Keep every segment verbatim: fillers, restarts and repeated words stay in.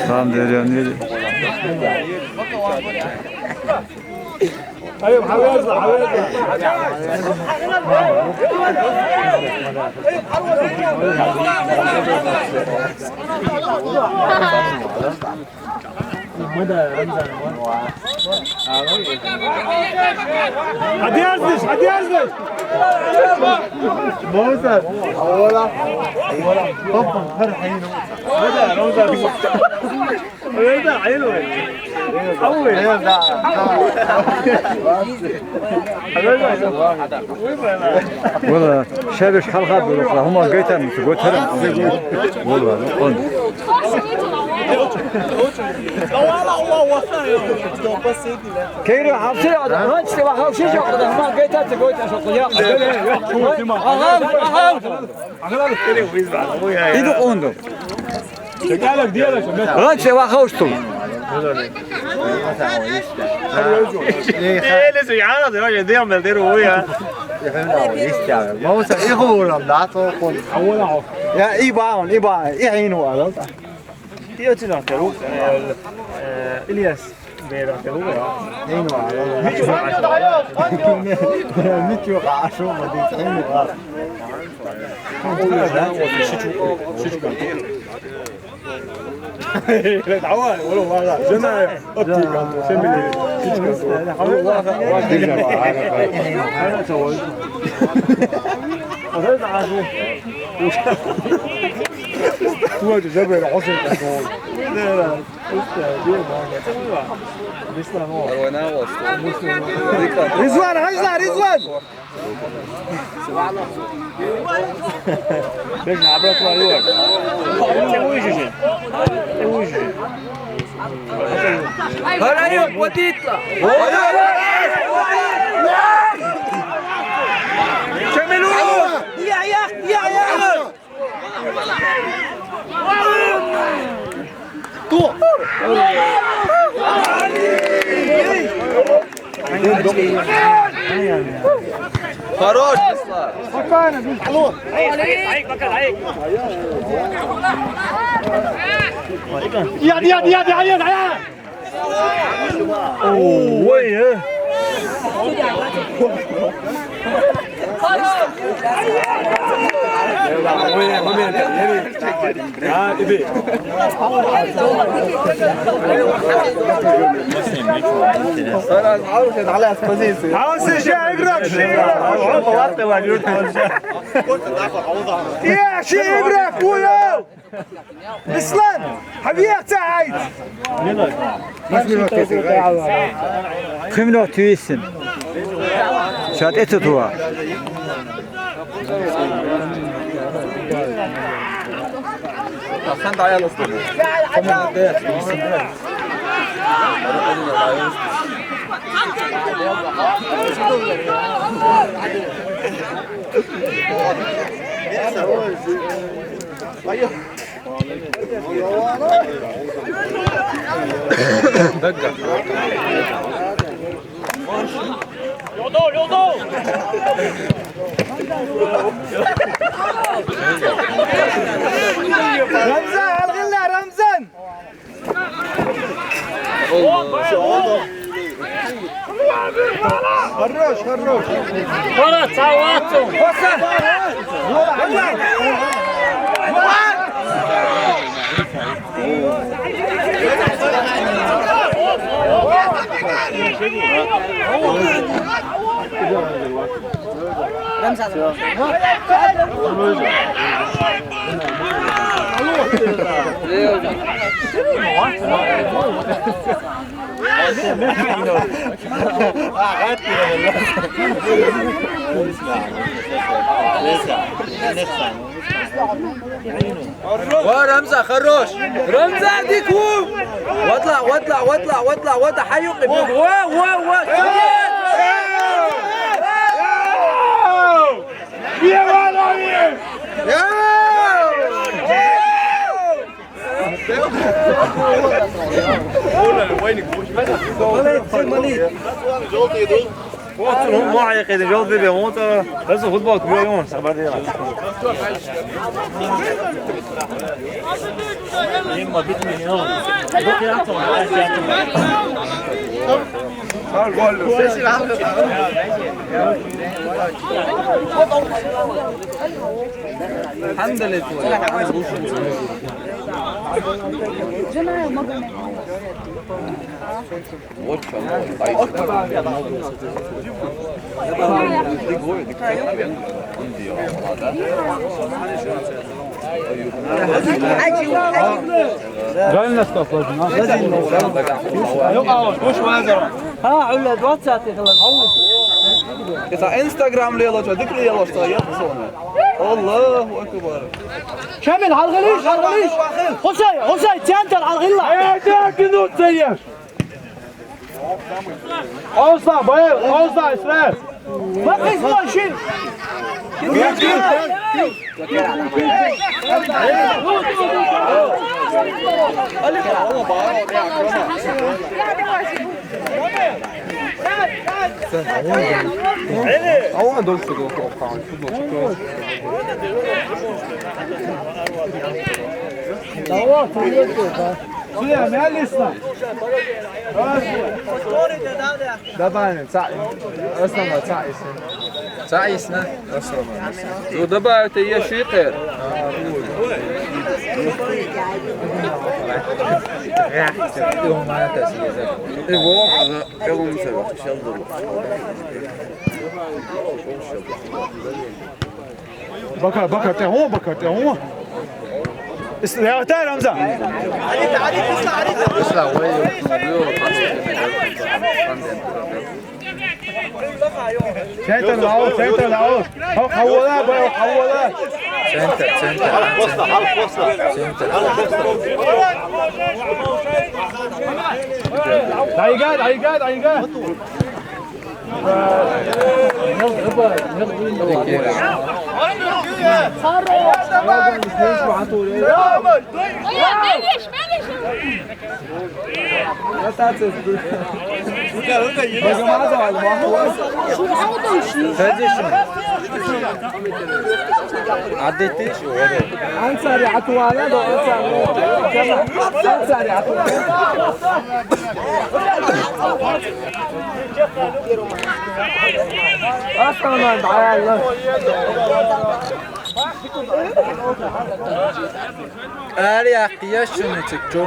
Tamam, veriyorum, veriyorum. Adiós, adiós. Vamos a. Hola. Hola. Hoppa, hadi hayır. Hadi, vamos a. Вала, шабиш хьалха дурухъа, хӀума гайтан, гутаран. Вала, он. Кайра, хавши, хавши, хӀума гайтан, гайтан, шо, я. Агам, агам. Иду къунду. Гъанче ва хавшту. Эле су яна де важе де амел де руя. Мауса ихурам да то кон. Я ибаун, иба, ихину ала. Тио тина теру. Ильяс. Бера теру. Ихину ала. Мичу ашу ма ди ихину ала. رضوان، هجلة، رضوان. Бежна обратно, Иван. Ты выживешь. Ты выживешь. Говорю, вот это. Шамилу! Я, я, я, я! Хорош, Руслан. Спокойно, Руслан. Алло. Иди, иди, иди, иди, иди. Ой, э. А, иди. Сразу, а, уже, давай, с позиции. А, слушай, игрок, живо. Я, ши игрок, уйо! Ислам, хьавиахь ца хьайт! Пхи минот висин. Ша тӀе ца туа. رمزان، الغلة رمزان. Хорош, хорош. Хорош, салату. ورمزة، خروش. رمزة، ديكو. واطلع، واطلع، واطلع، واطلع، واطلع، حيوقف. وا، وا، وا. يا ولد. Молодцы, молодцы. Вот он, мой, я когда жёл тебе, вот, э, это футбол, ты говоришь, он, собрали. Мимо, бить меня, он. الحمد لله. Реально став, ладно. Yok abi, boş ver. Ha, öyle dört saat yakaladı. Mesela Instagram lelo, dikkat lelo, yapsın. Allahu Ekber. Şamil, halgılış, halgılış. Husay, Husay, çantal, halgıla. Ayağa kalkın, Husay. Olsa, bayıl, olsa, İsrail. Bak, İsmail, şey. Sen awan dön. Awan dön. Сюда, на листа. Добавим, ца-, основа, ца-, если. Ца-, если. Основа. Ну, добавь, это я шикер. Его, она, я вам сказал, сейчас буду. Бакар, Бакар, тя гьун, Бакар, тя гьун. Ис-, я, тя, Рамзан. Центр, лао, центр, лао. Хо-, хавола, бо, хавола. Центр, центр. Центр. Дайга, дайга, дайга. عديتيش؟ أنصاري عطوانا، لو أنصاري. أنصاري عطوانا. أصلاً ما دعايا الله. Ар якъ яшуни чекчу.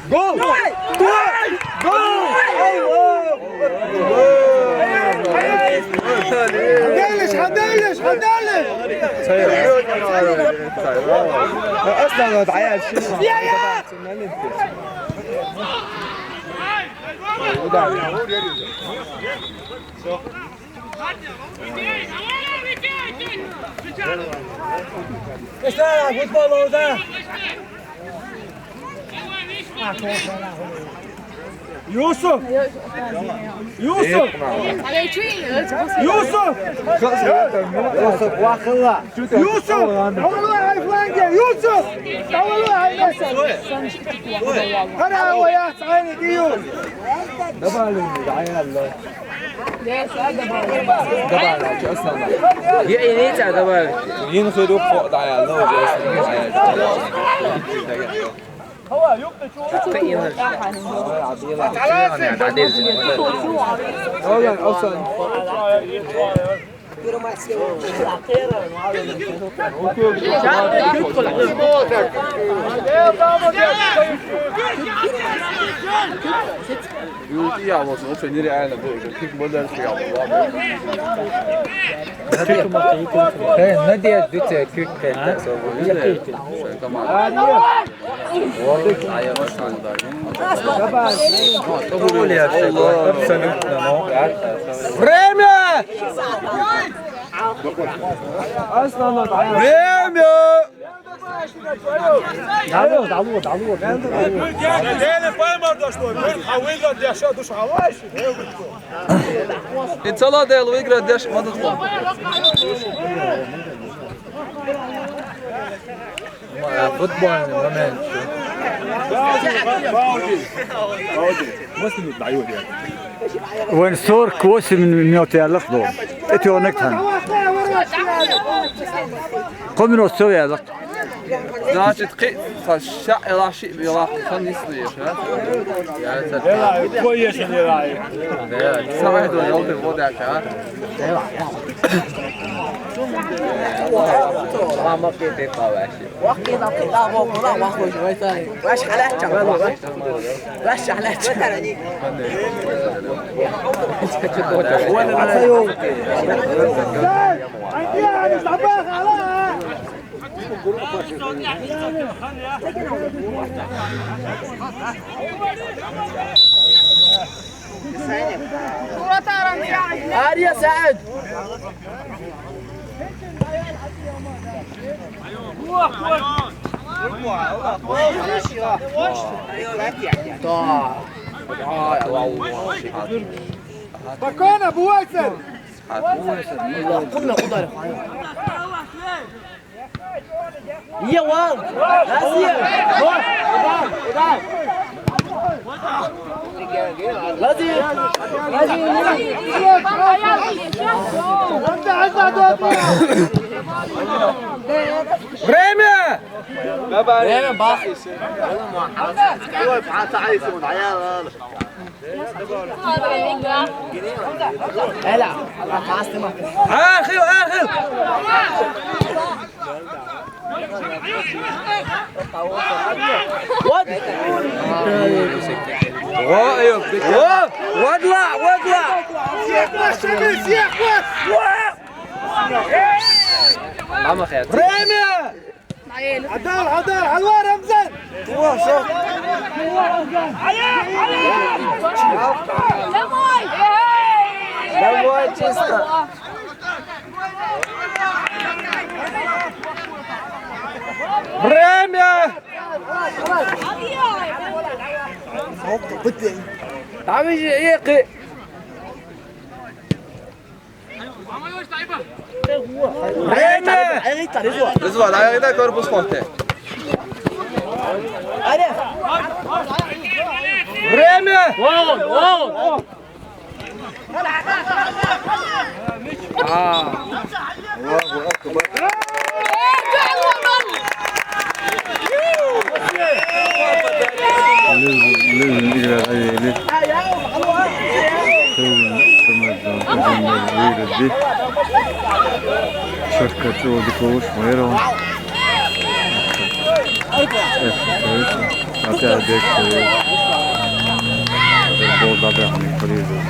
Гол! Гол! Гол! Гол! Хандалыш, хандалыш, хандалыш! Аслан, вот, а я чё? Я, я! Что, футбол уже? Юсуп! Юсуп! Юсуп! Юсуп! Вахалла! Юсуп! Вахалла, ай фланге! Юсуп! Давай, ай! Хара, ай, ай, ай, ай! Давай, ай, ай! Добавить, что основное? Я и не тебя добавить. Ин худо фо даял, но уже. Юрий, я вот, вот, они реально были, как их можно расстрелять. Э, надеюсь, дитя, как это, всё, команда. Абсолютно, ну, это. Время! Время! Далу, далу, далу, далу. Неделя поймал, да что, мы хавил, да, дяша, душ хаваешь? Иншалла, да, выиграть, дяш, мадут. Футбольный момент. Восемь минут дают, я. Вайн сорок восемь минут яьлар да. Эти он эктан. Ком минут всё яьлар. Значит, кхы, са ша эла ши била хан нислиш, а? Я, са Эла, кой еш эла? Я, са ай до ёлды вода, а? Мама, кхы, кхы, кхы, ваш. Вахки да, кхы, да, во, кхы, да, вахки, ваш, ваш, халат, чам, ваш. Ваш, халат, чам. Ария Саад. Да. Спокойно, бывает. Куда, куда? Е, вал! Лазим! Лазим! Лазим! Время! Время, бах! Аьхил, аьхил! Вад! Ва, ва, вадла, вадла! Время! Адар, адар, алва, Рамзан! Домой! Домой чисто! Время! Там же ехать! Время! Ризван, ай, ай, корпус хонте. Время! А. Аллаху акбар. Лезгин, лезгин играть аяли. Лезгин, кемедон, кемедон, вырубить. Шоркат, Олдикович, Майрон. Эх, опять дальше. Футбол, да, да, не полезет.